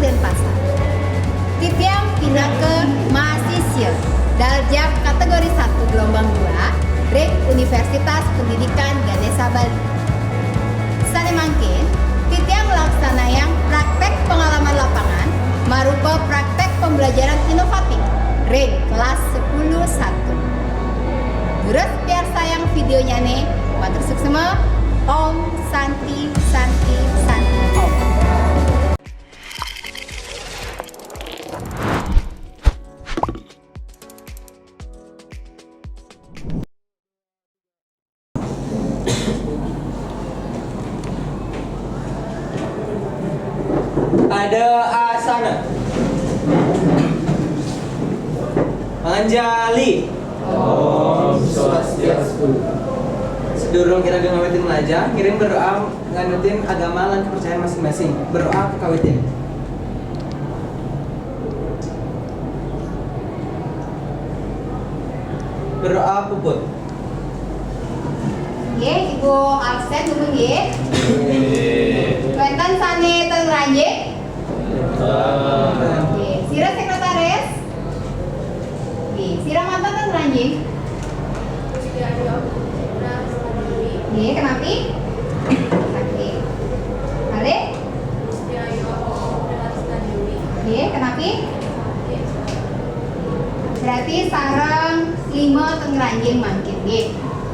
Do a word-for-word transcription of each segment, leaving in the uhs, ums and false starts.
Denpasar. Titiang pinaka mahasiswa daljab kategori satu gelombang dua ring Universitas Pendidikan Ganesha Bali. Sane mangkin, titiang nglaksanayang praktek pengalaman lapangan marupa praktek pembelajaran inovatif ring kelas sepuluh satu. Durus piarsayang videonyane, matur suksma, Om Santi, Santi, Santi, Om. Ada asana. Anjali. Om Swastiastu. Sadurung iraga ngawitin malajah, ngiring berdoa nganutin agama lan kepercayaan masing-masing. Berdoa kakawitin. Berdoa puput. Nggih, Ibu absen dulu nggih. Wenten sane ten ngranjing? Nggih, sira sekretaris? Nggih, sira manten ten ngranjing? Nggih, kenapi? Nggih. Malih? Nggih, kenapi? Berarti sareng lima ten ngranjing mangkin nggih.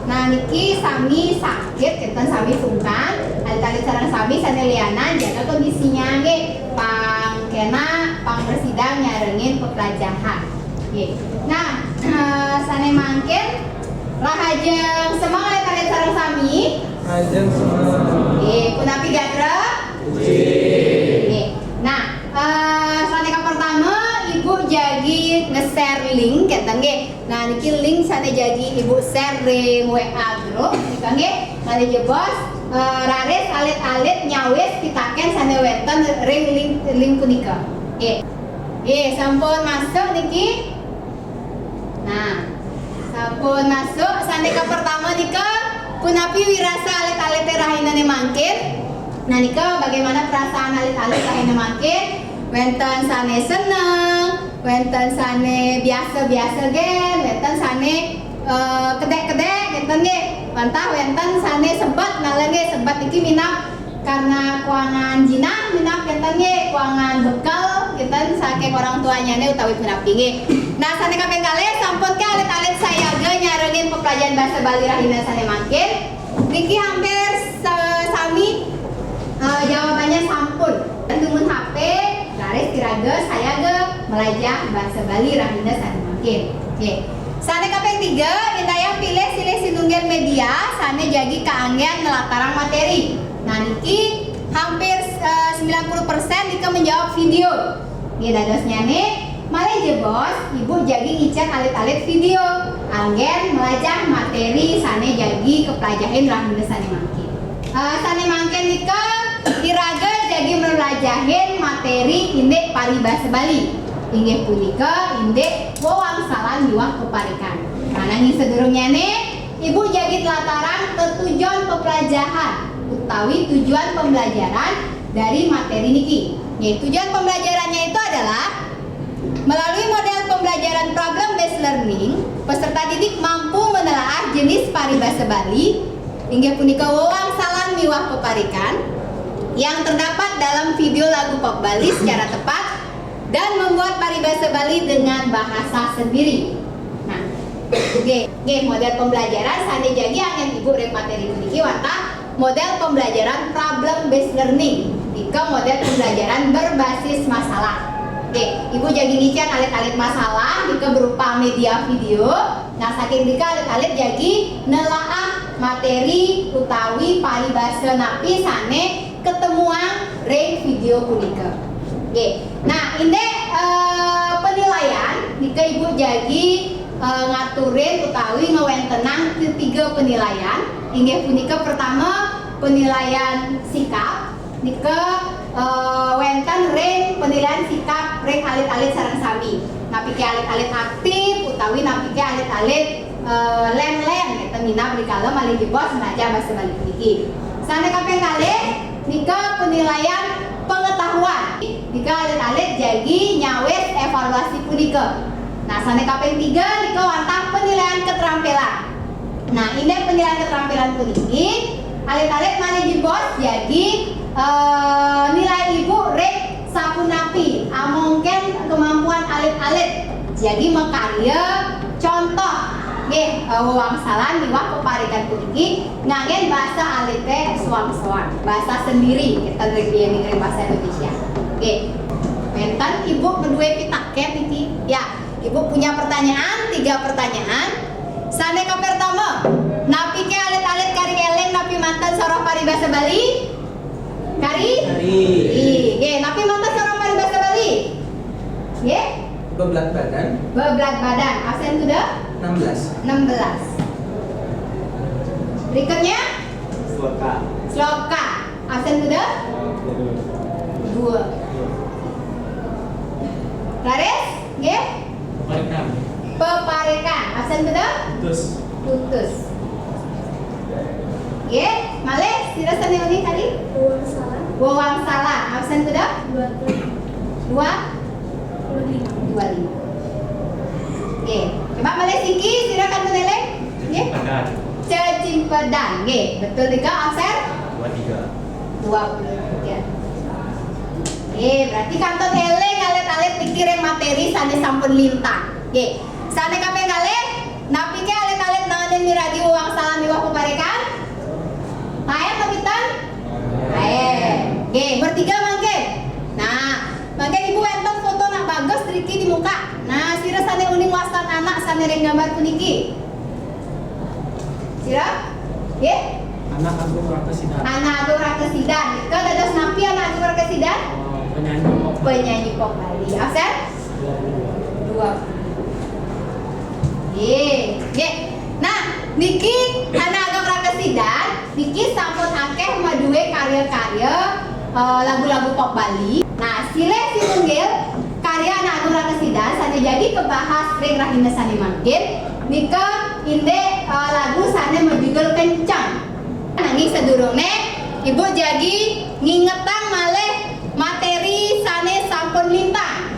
Nah, niki sami saged kenten sami sungkan, alit-alit sareng sami sane lianan jaga kondisinya nggih. Pang kena, pang prasida nyarengin peplajahan. Nggih. Nah, eh, sane mangkin rahajeng semeng alit-alit sareng sami. Rahajeng semeng. Nggih, punapi gatra? Nggih. Nah, eh, sane kapertama, Ibu jagi nge-share link kenten nggih. Nah, niki link sane jagi Ibu share ring W A group nika nggih. Malih jebos, eh, raris alit-alit nyawis pitaken sane wenten ring link, link punika. Nggih. Nggih, sampun masuk niki. Nah, sampun masuk. Sane kapertama nika, punapi wirasa alit-alite rahinane mangkin? Nah, nika bagaimana perasaan alit-alit rahina mangkin? Wenten sane seneng, wenten sane biasa-biasa gen, wenten sane, eh, kedek-kedek, wenten nggih. Wantah wenten sane sebet, nala nggih sebet niki minab karena kuangan jinah, minab kenten nggih, kuangan bekel kenten saking orang tuanyane utawi punapi nggih. Nah, sane kaping kalih, sampun ke alit-alit sayaga nyarengin peplajahan basa Bali rahina sane mangkin? Niki hampir sa-, sami, eh, jawabannya sampun. Dumun H P, raris iraga sayaga malajah basa Bali rahina sane mangkin. Nggih. Sane kaping tiga, indayang pilih silih sinunggil media sane jagi kaanggen nelatarang materi. Nah, niki hampir, eh, sembilan puluh persen nika menjawab video. Nggih, dadosnyane malih jebos, Ibu jagi ngicen alit-alit video anggen malajah materi sane jagi kaplajahin rahina sane mangkin. Eh, sane mangkin nika iraga jagi mlajahin materi indik paribasa Bali. Inggih punika indik wewangsalan miwah peparikan. Nah, nanging sadurungnyane, Ibu jagi nlatarang tetujon peplajahan utawi tujuan pembelajaran dari materi niki. Nggih, tujuan pembelajarannya itu adalah melalui model pembelajaran problem based learning, peserta didik mampu menelaah jenis paribasa Bali, inggih punika wewangsalan miwah peparikan, yang terdapat dalam video lagu pop Bali secara tepat dan membuat paribasa Bali dengan bahasa sendiri. Nah, nggih, nggih, model pembelajaran sane jagi anggen Ibu ring materi puniki wantah model pembelajaran problem based learning. Nika model pembelajaran berbasis masalah. Nggih, Ibu jagi ngicen alit-alit masalah nika berupa media video. Nah, saking nika alit-alit jagi nelaah materi utawi paribasa napi sane katemuang ring video punika. Nggih. Nah, indik, eh, penilaian nika Ibu jagi, eh, ngaturin utawi ngwentenang tiga penilaian. Inggih punika pertama penilaian sikap, nika, eh, wenten ring penilaian sikap ring alit-alit sareng sami. Napike alit-alit aktif utawi napike alit-alit, eh, len-len, ngeten minab rikala malih jebos malajah basa Bali puniki. Sane kaping kalih nika penilaian pengetahuan. Nika alit-alit jagi nyawis evaluasi punika. Nah, sane kaping tiga nika wantah penilaian keterampilan. Nah, indik penilaian keterampilan puniki, alit-alit malih jebos jagi, eh, nilai ibu ring sapunapi, amongken kemampuan alit-alit jagi makarya. Contoh, nggih, eh, wewangsalan miwah peparikan puniki nganggen basa alite soang-soang, basa sendiri, kita ngerti bahasa Indonesia. Nggih. Wenten ibu kedue pitaken niki. Ya, ibu punya pertanyaan, tiga pertanyaan. Sane kapertama, napike alit-alit kari eling napi manten soroh paribasa Bali? Kari? Kari. Nggih, napi manten soroh paribasa Bali? Nggih? Beblat badan. Beblat badan. Absen sudah? Enam belas. Enam belas. Berikutnya? Sloka. Sloka. Absen sudah? Dua. Laris? Nggih? Peparikan. Peparikan. Absen sudah? Putus. Putus. Nggih, malih sira sane uning tadi? Wewangsalan. Wewangsalan. Absen sudah? Dua. Dua? Dua lima. Dua lima. Nggih. Coba malih siki, sira kantun eling? Nggih. Cecimpedan. Cecimpedan. Nggih, betul tiga, absen? Dua tiga. Dua puluh tiga. Nggih, berarti kantun eling alit-alit niki ring materi sane sampun lintang. Nggih. Sane kaping kalih, napike alit-alit naenin miragi wewangsalan miwah peparikan? Taen ta pinten? Taen. Nggih, bertiga mangkin. Nah, mangkin ibu wenten foto nak bagus driki di muka. Nah, sira sane uning wastan anak sane ring gambar puniki? Sira? Nggih? Anak Agung Rakesidan. Anak Agung Rakesidan. Nika dados napi Anak Agung Rakesidan? Eh, penyanyi pop. Penyanyi pop Bali. Absen? Dua puluh dua. Dua puluh dua. Nggih. Nggih. Nah, niki Anak Agung Rakesidan niki sampun akeh madue karya-karya, eh, lagu-lagu pop Bali. Nah, silih sinunggil karya Anak Agung Rakesidan sane jagi kabahas ring rahina sane mangkin nika indik, eh, lagu sane majudul Kenceng. Nanging sadurungne Ibu jagi ngingetang malih materi sane sampun lintang.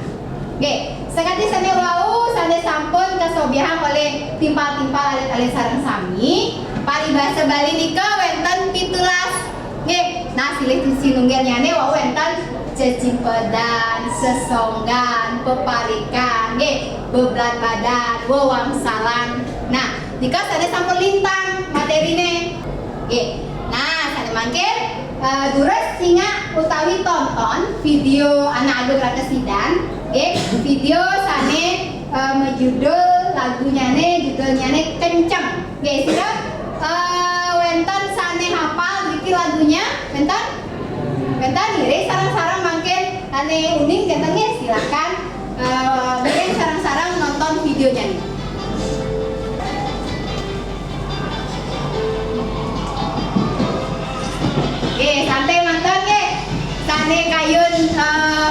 Nggih, sakadi sane wau sane sampun kasobiahang olih timpal-timpal alit-alit sareng sami, paribasa Bali nika wenten pitulas. Nggih, nah, silih sinunggilnyane wau wenten cecimpedan, sesonggan, peparikan, nggih, beblat badan, wewangsalan. Nah, nika sane sampun lintang materine. Nggih. Nah, sane mangkin, eh, durus singak utawi tonton video Anak Agung Rakesidan, nggih, video sane, eh, majudul lagunyane, judulnyane Kenceng. Nggih, sira, eh, wenten sane hafal niki lagunya? Wenten? Wenten, ngiring sareng-sareng mangkin ane uning kenten nggih, silakan, eh, ngiring sareng-sareng nonton videonya nih. Nggih, santai mantun nggih. Sane kayun, eh,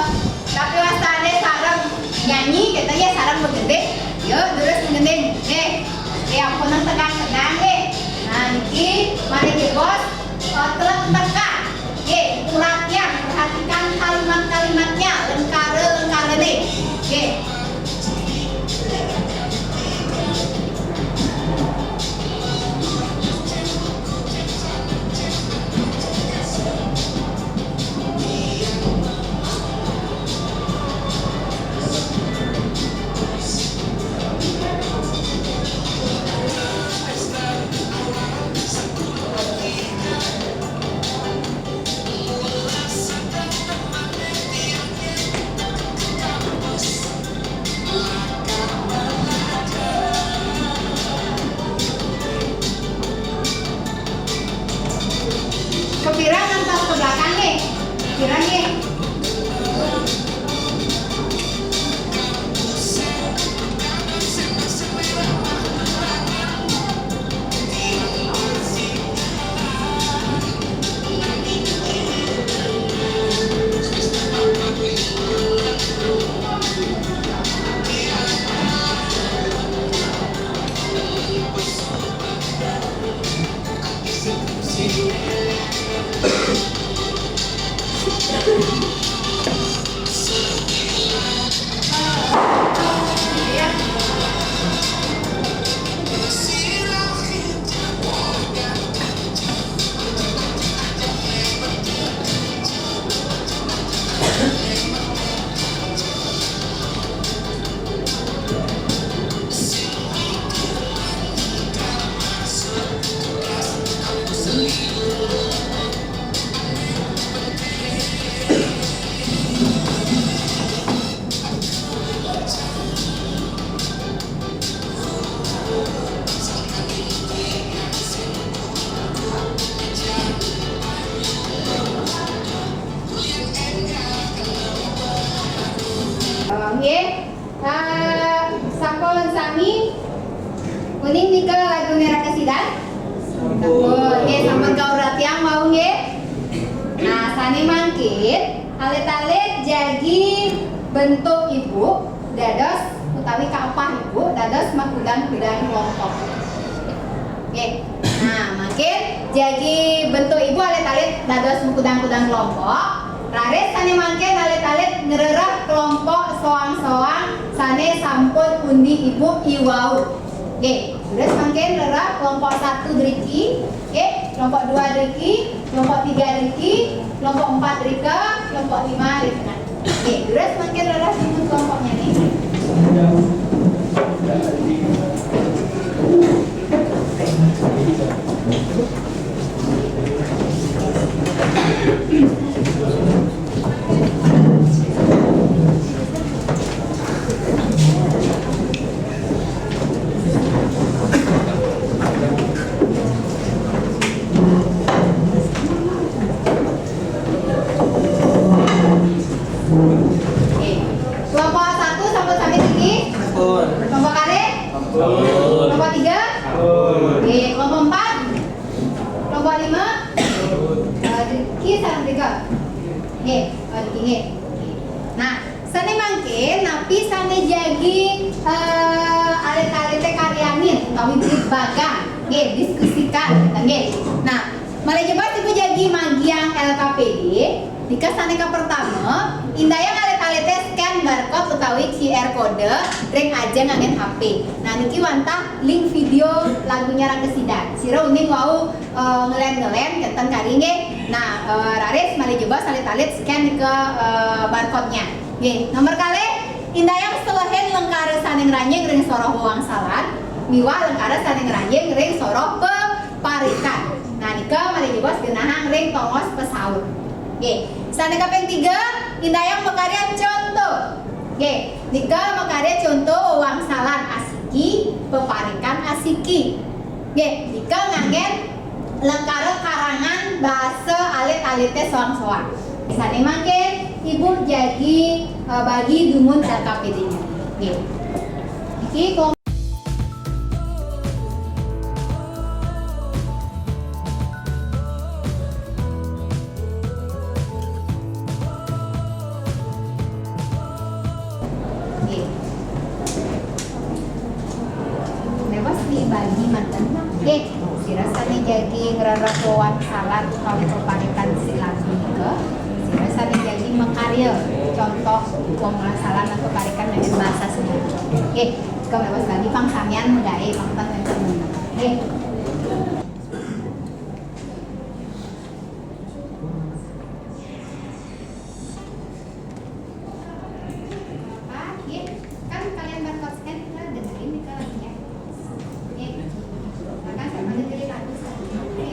tapi wastane sareng nyanyi, kenten nggih, sareng magending. Yuk, durus magending. Nggih. Nggih, ampun tegang-tegang nggih. Nah, niki malih jebos, eh, telep teka. Nggih, perhatian, perhatikan kalimat-kalimatnya, lengkara-lengkarane. Nggih. Kepira ngantos ke belakang nggih? Kepira nggih? Merah kesidan? Sampun. Nggih, sampun kauratiang wau nggih. Nah, sane mangkin alit-alit jagi bentuk ibu dados utawi kapah ibu dados makudang-kudang kelompok. Nggih. Nah, mangkin jagi bentuk ibu alit-alit dados makudang-kudang kelompok. Raris sane mangkin alit-alit ngrereh kelompok soang-soang sane sampun undi ibu iwau. Nggih, terus mangkin rereh kelompok satu driki, nggih, kelompok dua driki, kelompok tiga driki, kelompok empat drika, kelompok lima drika. Nggih, terus mangkin rereh timun kelompoknya nih. Oke. Kelompok satu sampun sami niki? Sampun. Kelompok kalih? Sampun. Kelompok tiga? Sampun. Oke, kelompok empat? Kelompok lima? Sampun. Eh, niki sareng tiga. Oke, oh, niki nggih. Nah, sane mangkin napi sane jagi, eh, alit-alite karyanin utawi blit-bagan. Nggih, diskusikan, nggih. Nah, malih jebos ibu jagi magiang L K P D, nika sane kapertama, indayang alit-alite scan barcode utawi Q R code ring ajeng anggen H P. Nah, niki wantah link video lagunya Rangkesidan. Sira uning wau, eh, ngelen-ngelen kenten kari nggih. Nah, eh, raris malih jebos alit-alit scan nika, eh, barcode-nya. Nggih, nomor kalih, indayang selehin lengkara sane ngranjing ring soroh wewangsalan miwah lengkara sane ngranjing ring soroh peparikan. Nah, nika malih jebos genahang ring tongos pesaut. Nggih, sane kaping tiga, indayang makarya conto. Nggih, nika makarya conto wewangsalan asiki, peparikan asiki. Nggih, nika nganggen lengkara karangan basa alit-alite soang-soang. Sane mangkin, Ibu jagi, eh, bagi dumun L K P D-nya. Nggih. Niki kom- Nggih. Lewas dibagi manten. Nggih, sira sane jagi ngrereh wewangsalan utawi peparikan silat punika, sira sane jagi makarya contoh wewangsalan lan peparikan dengan bahasa Sunda. Nggih, sira lewas bagi pang samian magae pang ten wenten. Nggih. Bapak, ya, kan kalian berkonsep, kita dengerin nih, Kak, ya. Oke. Silakan sama dengerin lagu selanjutnya. Oke.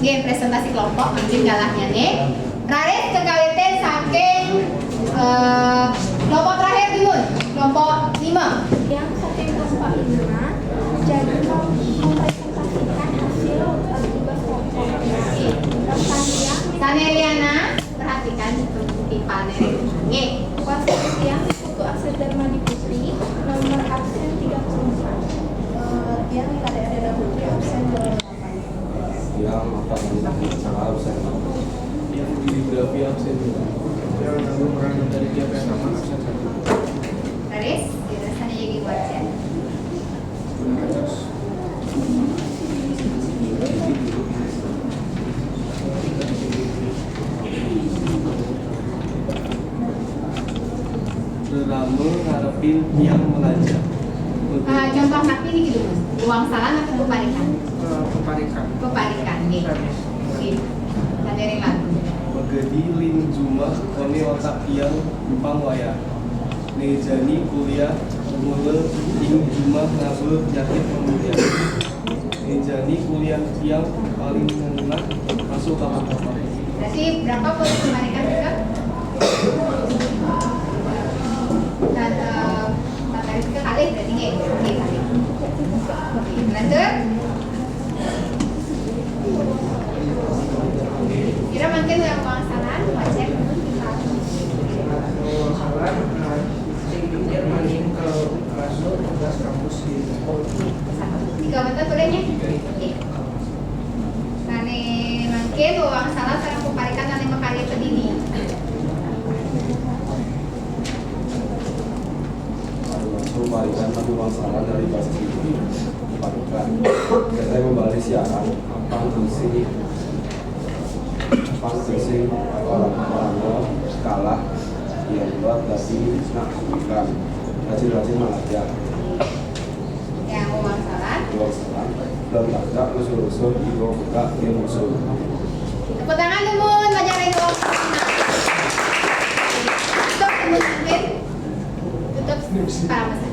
Oke, presentasi kelompok mangkin galahnya nih. Raris kekalih saking eh, kelompok terakhir dulu, kelompok lima. Tiang saking kelompok lima, jadi mau mempresentasikan hasil eh, tugas kelompok. Pesan tiang. Sane liana, perhatikan timpalnya. Nggih. Pesan tiang Putu Asih Darmadi Putri, nomor absen tiga puluh empat. Eh, tiang Ida Dena Putri, absen dua puluh delapan. Yang apa yang salah absen? Yang geografi absen dua. Yang Agung Rano dari G P S sama absen satu. Raris, dirasanya jadi wajar. Rerama ngarepin tiang melajah. Ah, contoh napi niki, Mas? Wangsalan atau peparikan? Eh, peparikan. Peparikan, nggih. Oke. Sadering lagu. Megedi ling jumah one otak tiang empang wayah. Né jani kuliah mula ing jumah ngaba penyakit mamudian. Né jani kuliah tiang paling ngenah masuk kapal-kapal. Berarti berapa poin kebalikan juga? Dan eh, materi tiga kali berarti nggih. Oke, kali. Oke, lanjut. Kira mungkin yang wangsalan, wajar. Wangsalan, eh, sing pikir maning ke masuk tugas kampus di Polri. Tiga betul bolehnya? Oke. Nah, nih, mungkin wangsalan sareng peparikan ane makare pedini. Langsung parikan tapi wangsalan dari pas ini. Parikan. Saya membalik siaran, apa sih? Pas sing orang-orang kalah, yang buat tadi nak bukan rajin-rajin mengajar. Yang wangsalan. Wangsalan. Dan tak usur-usur, ibu buka, dia musuh. Tepuk tangan dulu, pelajaran wangsalan. Stop, teman-teman. Tutup para masa.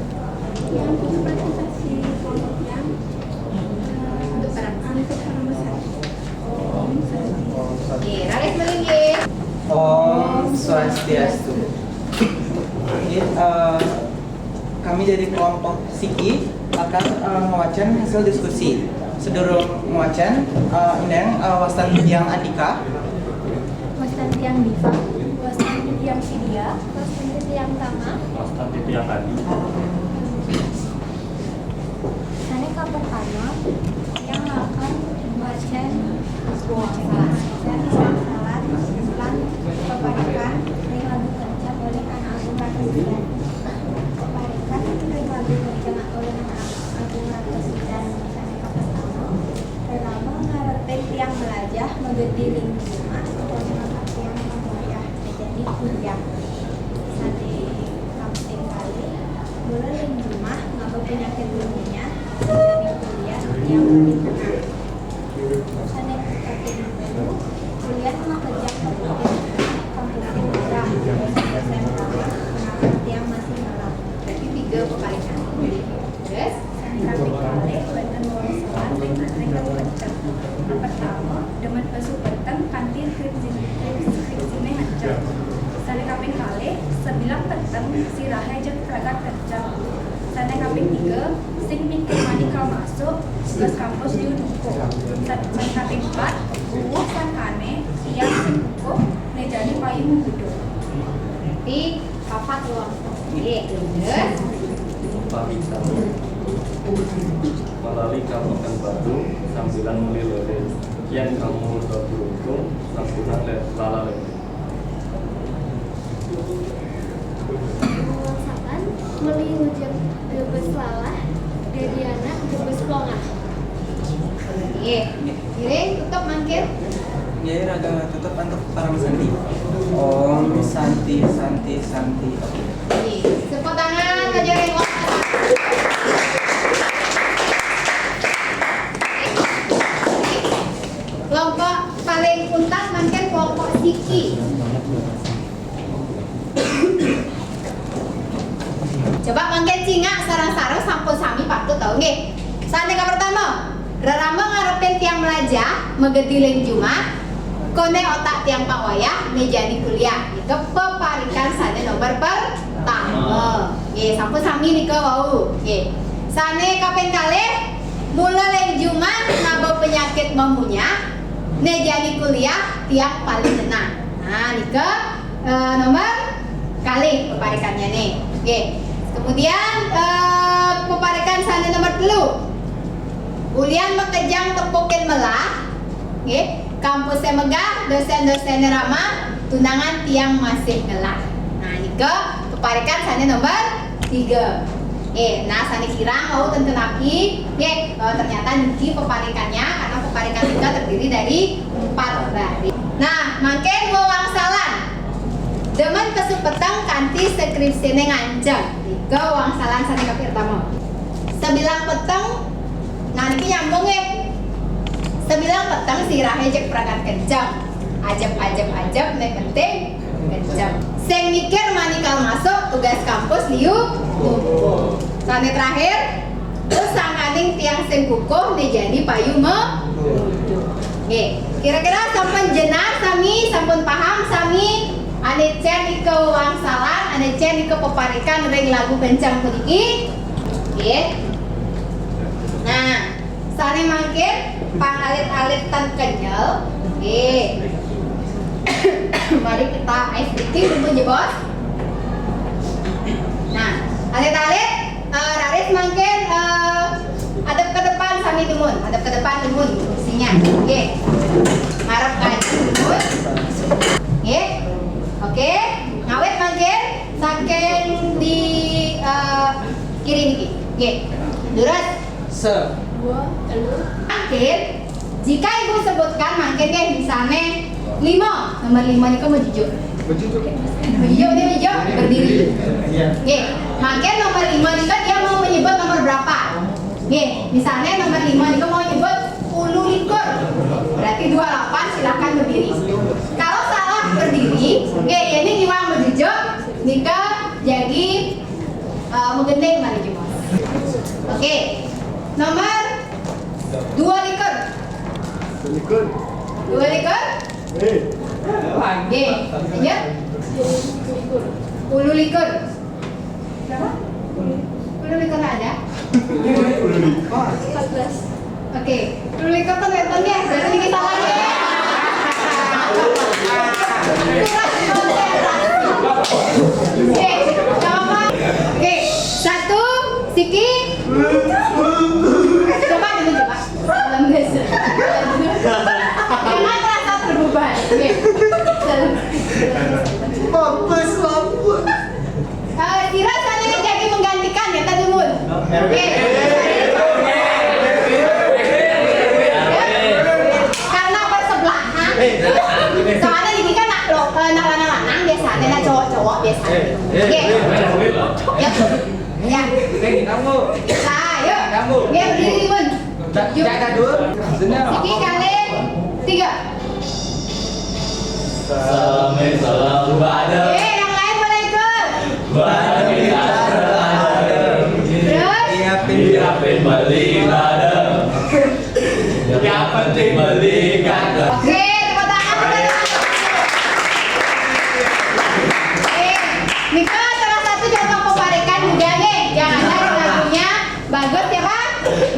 Yang presentasi kelompok yang, eh, untuk para masa. Untuk para masa. Oke, raris malinggih. Om Swastiastu. Oke, eh, kami dari kelompok Siki akan eh, ngwacén hasil diskusi. Sedurung ngwacén, eh, indang eh, wastan tiang Andika. Wastan tiang Diva. Wastan tiang Vidya. Wastan tiang Tama. Wastan tiang Adi. Sané kapertama, tiang akan ngwacén wangsalan lan peparikan ring lagu kenceng olih Anak Agung Rakasida. Peparikan ring lagu kenceng olih Anak Agung Rakasida sané kapertama, rerama ngarepin tiang melajah magedi ling jumah, saponé mangkat tiang mamudian. Jadi kuliah. Sané kaping kalih, mula ling jumah ngaba penyakit mamudian, jadi kuliah tiang paling ngenah. Sané kaping telu, kuliah makejang kampus sing murah, S M K, kenapa tiang masih ngelak. Berarti tiga peparikan. Terus? Sané kaping kalih, wénten wangsalan ring ring kenceng. Pertama, demen pesu peteng kanthi skripsi-, skripsiné ngancep. Sané kaping kalih, sebilang peteng sirahé jeg pragat kenceng. Sané kaping tiga, sing mikir maning ka masuk, tugas kampus diunuku. Sa-, sané kaping empat, uwuh sangkané, tiang sing kukuh, né jani payu menguduk. Pi, papat wangsalan. Nggih, terus? Pamitan. Malali kamu akan batu, sambilang meli lele. Yén kamu lebih untung, sampunan le-, lala lele. Wangsalan, meli ngujeng bebes lalah, dadi anak bebes pongah. Nggih. Ngiring tutup mangkin. Nggih, raga tutup antuk parama santi. Om Santi, Santi, Santi. Nggih. Tepuk tangan, aja ring. Kelompok paling untat mangkin kelompok siki. Coba mangkin cingak sareng-sareng sampun sami patut tau nggih. Sané kapertama, Rerama ngarepin tiang melajah, magedi ring jumah, koné otak tiang pang wayah, né jani kuliah. Nika peparikan sané nomor pertama. Nggih, sampun sami nika wau. Nggih. Sané kaping kalih, mula ring jumah ngaba penyakit mamunyah, né jani kuliah tiang paling genah. Nah, nika, eh, nomor kalih peparikannyané. Nggih. Kemudian, eh, peparikan sané nomor telu. Ulian makejang tepukin melah, nggih, kampusé megah, dosén-dosénné ramah, tunangan tiang masih ngelah. Nah, nika peparikan sané nomor tiga. Nggih, nah, sané kirang wau ten kenapi, nggih, eh, ternyata niki peparikannya, karena peparikan nika terdiri dari empat baris. Nah, mangkin wewangsalan. Demen pesu peteng kanti skripsiné nganceng. Nika wewangsalan sané kaping pertama. Sabilang peteng, nah, niki nyambung, nggih. Sabilang peteng sirahé jeg pragat kenceng. Ajep, ajep, ajep, né penting kenceng. Sing mikir manikal masuk tugas kampus liu numpuk. Sané terakhir, terus sangkaning tiang sing kukuh né jani payu me-, nggih. Kira-kira sampun jenar sami, sampun paham sami, ané cén nika wewangsalan, ané cén nika peparikan ring lagu kenceng puniki? Nggih. Nah, sané mangkin pang alit-alit ten kenyel. Nggih. Mari kita ice breaking dulu, nggih, Bos. Nah, alit-alit, eh, raris mangkin, eh, adep ke depan sami dumun, adep ke depan dumun kursinya. Nggih. Ngarep ka dumun. Nggih. Oke, ngawit mangkin saking di, eh, kiri niki. Nggih. Durus. Se. Dua, telu. Mangkin, jika Ibu sebutkan mangkin, nggih, misalnya lima, nomor lima niku majujuk. Majujuk. Majujuk, nggih, majujuk, berdiri. Iya. Nggih, mangkin nomor lima niku dia mau menyebut nomor berapa. Nggih, misalnya nomor lima niku mau nyebut ulu likur. Berarti dua lapan, silakan berdiri. Kalau salah berdiri, nggih, ini iwang majujuk, nika jagi, eh, magending malih, Mas. Oke. Nomor dua likur. Likur. Dua likur? Eh. Nggih. Lanjut. Ulu likur. Berapa? Ulu likur ada? Ulu likur. Empat belas. Oke. Ulu likur kan wénten ya, berarti niki salah ya. Kurang konsentrasi. Oke, coba. Oke, satu, siki. Coba dulu, coba. Jangan merasa terbeban. Oke. Bagus, bagus. Eh, sira sané jagi menggantikan ya, tadi mun. Oke. Karena bersebelahan. Soalnya ini kan nak lo, eh, nak lanang-lanang biasanya, nak cowok-cowok biasanya. Oke. Ya. Ya. Nah, yuk. Oke, berdiri, mun. Yuk. Siki kalih tiga. Salam, salam, Pak Adam. Eh, yang lain boleh ikut. Bareng kita bareng. Terus? Nyiapin beli bareng. Yang penting beli kagak. Oke, tepuk tangan, tepuk tangan. Oke, nika salah satu contoh peparikan juga nih, yang ada di lagunya. Bagus ya, Pak?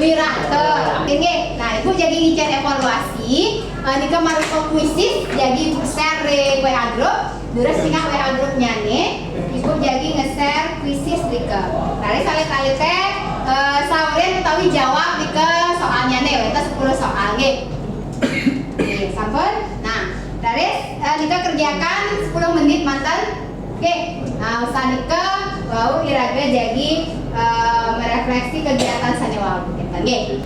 Wirata. Inggih. Nah, Ibu jagi ngicén evaluasi, eh, nika marupa kuisis, jagi Ibu share ring W A group. Durus singgah W A groupnya nih, Ibu jagi nge-share kuisis nika. Raris alit-alité, eh, saurin utawi jawab nika soalnya nih, wénten sepuluh soal nggih. Nggih, sampun. Nah, raris, eh, nika kerjakan sepuluh menit manten. Oke, nah, usaha nika wau iraga jagi, eh, merefleksi kegiatan sané wau. Nggih.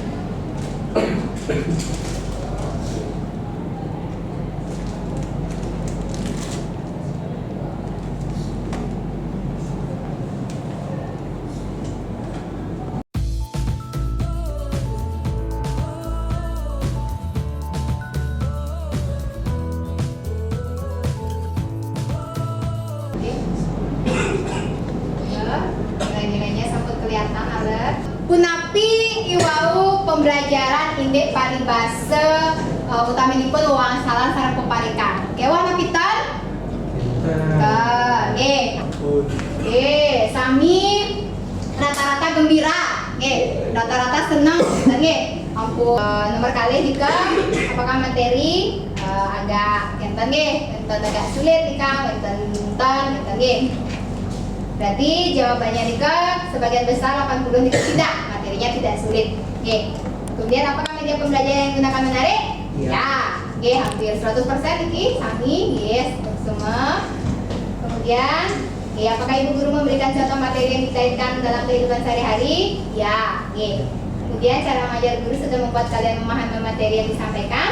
Nilai-nilainya sampun kelihatan, alit. Punapi iwau Pembelajaran indik paribasa, eh, utaminipun wangsalan sareng peparikan. Oke, wah, pinten? Pinten. Nggih. Nggih, sami rata-rata gembira. Nggih, rata-rata seneng, nggih. Ampun. Eh, nomor kalih nika, apakah materi, eh, agak enten nggih, enten agak sulit nika, enten, enten, enten nggih. Berarti jawabannya nika sebagian besar delapan puluh nika tidak, materinya tidak sulit. Nggih. Kemudian apakah media pembelajaran yang digunakan menarik? Iya. Ya. Nggih, hampir seratus persen niki sami, yes, semua. Kemudian, nggih, apakah Ibu Guru memberikan contoh materi yang dikaitkan dalam kehidupan sehari-hari? Ya, nggih. Kemudian cara mengajar guru sudah membuat kalian memahami materi yang disampaikan?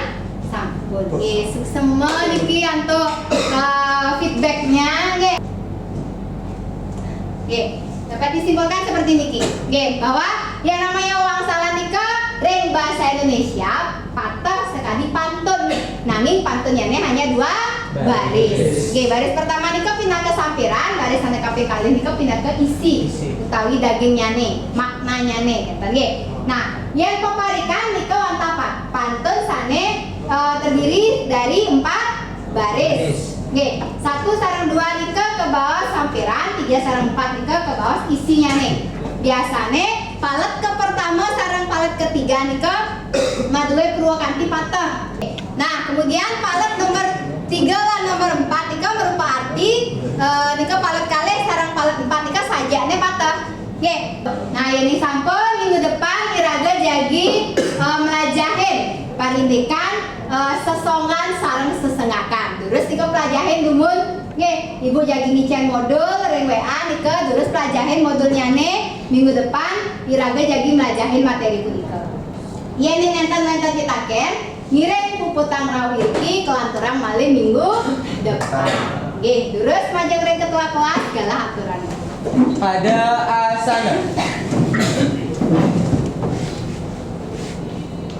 Sampun. Nggih, suksema niki antuk, eh, feedbacknya, nggih. Nggih, dapat disimpulkan seperti niki. Nggih, bahwa yang namanya wangsalan nika ring bahasa Indonesia pateh sekali pantun. Nanging pantunnya hanya dua baris. Baris. Nggih, baris pertama nika pinaka sampiran, baris anu kaping kalih nika pinaka isi, isi, utawi dagingnya, maknanya, ngeten nggih. Nah, yang peparikan nika wantah pa-, pantun sane, eh, terdiri dari empat baris. Baris. Nggih, satu sareng dua nika kebaos sampiran, tiga sareng empat nika kebaos isinya nih. Biasane palet ke pertama sareng palet ketiga nika madue purwa kanthi pateh. Nah, kemudian palet nomor tiga lan nomor empat nika merupa arti, eh, nika palet kalih sareng palet empat nika sajane pateh. Nggih. Nah, ini sampun minggu depan iraga jagi, eh, melajahin parindikan, eh, sesongan sareng sesengakan. Terus nika pelajahin dumun, nggih, Ibu jagi ngicen modul ring W A nika, terus pelajahin modulnyane minggu depan iraga jagi melajahin materi punika. Yen nenten-nenten pitaken, ngiring puputang rauh iriki kelanturang malih minggu depan. Nggih, terus majeng ring ketua kelas galah aturan. Pada asana.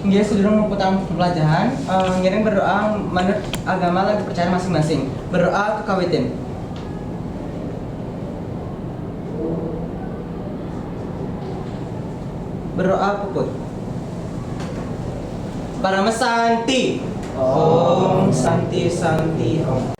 Nggih, sedurung muputang pelajahan, eh, ngiring berdoa manut agama lan kepercayaan masing-masing. Berdoa kekawitin. Berdoa puput. Paramasanti. Om Santi Santi Om.